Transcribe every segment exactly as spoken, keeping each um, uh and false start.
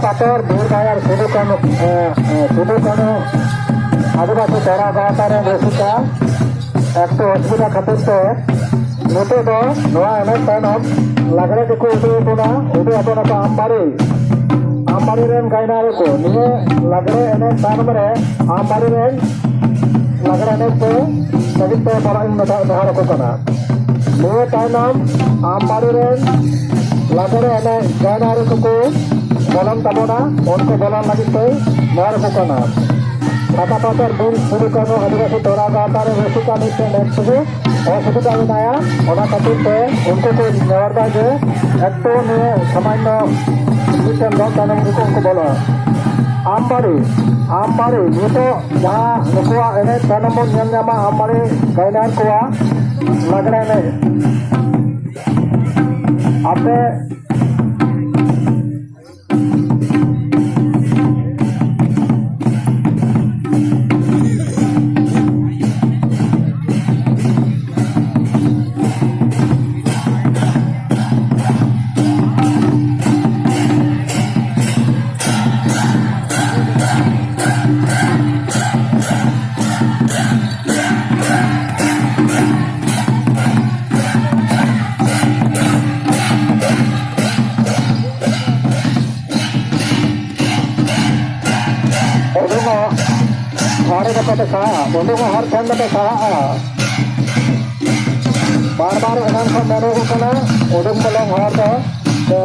ᱯᱟᱛᱚᱨ ᱵᱤᱨ ᱵᱟᱭᱟᱨ ᱥᱤᱫᱩ ᱠᱟᱹᱱᱦᱩ, ᱮ, ᱮ, ᱥᱤᱫᱩ ᱠᱟᱹᱱᱦᱩ ᱟᱹᱫᱤᱵᱟᱹᱥᱤ ᱛᱚᱲᱟ ᱜᱟᱶᱛᱟ ᱨᱮᱱ ᱨᱩᱥᱤᱠᱟ ᱮᱠᱴᱩ ᱚᱥᱩᱵᱤᱫᱷᱟ ᱠᱷᱟᱹᱛᱤᱨ ᱛᱮ ᱱᱤᱛᱚᱜ ᱫᱚ ᱱᱚᱣᱟ ᱮᱱᱮᱡ ᱛᱟᱭᱱᱚᱢ ᱞᱟᱜᱽᱲᱮ ᱜᱮᱠᱚ ᱩᱫᱩᱜ ᱟᱵᱚᱱᱟ, ᱩᱫᱩᱜ ᱟᱵᱚᱱᱟᱠᱚ ᱟᱢᱵᱟᱲᱤ, ᱟᱢᱵᱟᱲᱤ ᱨᱮᱱ ᱜᱟᱭᱱᱟᱨᱤ ᱠᱚ᱾ ᱱᱤᱭᱟᱹ ᱞᱟᱜᱽᱲᱮ ᱮᱱᱮᱡ ᱛᱟᱭᱱᱚᱢ ᱨᱮ ᱟᱢᱵᱟᱲᱤ ᱨᱮᱱ ᱞᱟᱜᱽᱲᱮ ᱮᱱᱮᱡ ᱠᱚ ᱞᱟᱹᱜᱤᱫ ᱛᱮ ᱵᱚᱞᱚᱱ ᱤᱧ ᱱᱮᱦᱚᱨ ᱟᱠᱚ ᱠᱟᱱᱟ᱾ ᱱᱤᱭᱟᱹ ᱛᱟᱭᱱᱚᱢ ᱟᱢᱵᱟᱲᱤ ᱨᱮᱱ ᱞᱟᱜᱽᱲᱮ ᱮᱱᱮᱡ ᱜᱟᱭᱱᱟᱨᱤ ᱠᱚᱠᱚ ᱵᱚᱞᱚᱱ ᱛᱟᱵᱚᱱᱟ, ᱩᱱᱠᱩ ᱵᱚᱞᱚᱱ ᱞᱟᱹᱜᱤᱫ ᱛᱮ ᱱᱮᱦᱚᱨ ᱟᱠᱚ ᱠᱟᱱᱟ᱾ ᱯᱷᱟᱸᱠᱟ ᱯᱟᱥᱮᱨ ᱵᱤᱨ ᱥᱤᱫᱩ ᱠᱟᱹᱱᱦᱩ ᱟᱹᱫᱤᱵᱟᱹᱥᱤ ᱛᱚᱲᱟ ᱜᱟᱶᱛᱟ ᱨᱮ ᱨᱟᱹᱥᱤᱠᱟ ᱢᱤᱫᱴᱮᱱ ᱮᱠᱴᱩ ᱚᱥᱩᱵᱤᱫᱷᱟ ᱢᱮᱱᱟᱭᱟ, ᱚᱱᱟ ᱠᱷᱟᱹᱛᱤᱨ ᱛᱮ ᱩᱱᱠᱩ ᱠᱚ ᱱᱮᱦᱚᱨ ᱫᱟ ᱡᱮ ᱮᱠᱴᱩ ᱱᱤᱭᱟᱹ ᱥᱟᱢᱟᱱᱱᱚ ᱢᱤᱫᱴᱮᱱ ᱫᱚᱞ ᱛᱟᱭᱱᱚᱢ ᱨᱮᱠᱚ ᱩᱱᱠᱩ ᱵᱚᱞᱚᱜᱼᱟ᱾ ᱟᱢᱵᱟᱲᱤ, ᱟᱢᱵᱟᱲᱤ, ᱱᱤᱛᱚᱜ ᱡᱟᱦᱟᱸ ᱱᱩᱠᱩᱣᱟᱜ ᱮᱱᱮᱡ ᱛᱟᱭᱱᱚᱢ ᱵᱚᱱ ᱧᱮᱞ ᱧᱟᱢᱟ, ᱟᱢᱵᱟᱲᱤ ᱜᱟᱭᱱᱟᱨ ᱠᱚᱣᱟᱜ ᱞᱟᱜᱽᱲᱮ ᱮᱱᱮᱡ᱾ ᱟᱯᱮ ᱩᱰᱩᱝᱚᱜ ᱦᱚᱨ ᱫᱚᱯᱮ ᱥᱟᱦᱟᱜᱼᱟ, ᱩᱰᱩᱝᱚᱜ ᱦᱚᱨ ᱴᱷᱮᱱ ᱫᱚᱯᱮ ᱥᱟᱦᱟᱜᱼᱟ᱾ ᱵᱟᱨ ᱵᱟᱨ ᱮᱱᱟᱝ ᱠᱷᱚᱱ ᱢᱮᱱᱚᱜᱚᱜ ᱠᱟᱱᱟ, ᱩᱰᱩᱝ ᱵᱚᱞᱚᱝ ᱦᱚᱨ ᱫᱚ ᱯᱮ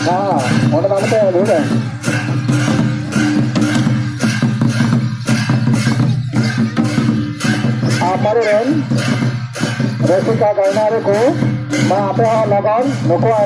ᱥᱟᱦᱟᱜᱼᱟ, ᱚᱸᱰᱮ ᱫᱚ ᱟᱞᱚᱯᱮ ᱵᱷᱤᱲᱟ᱾ ᱟᱯᱟᱨᱤ ᱨᱮᱱ ᱨᱟᱹᱥᱤᱠᱟ ᱜᱟᱭᱱᱟᱨᱤ ᱠᱚ, ᱢᱟ ᱟᱯᱮ ᱦᱚᱸ ᱞᱚᱜᱚᱱ ᱱᱩᱠᱩᱣᱟᱜ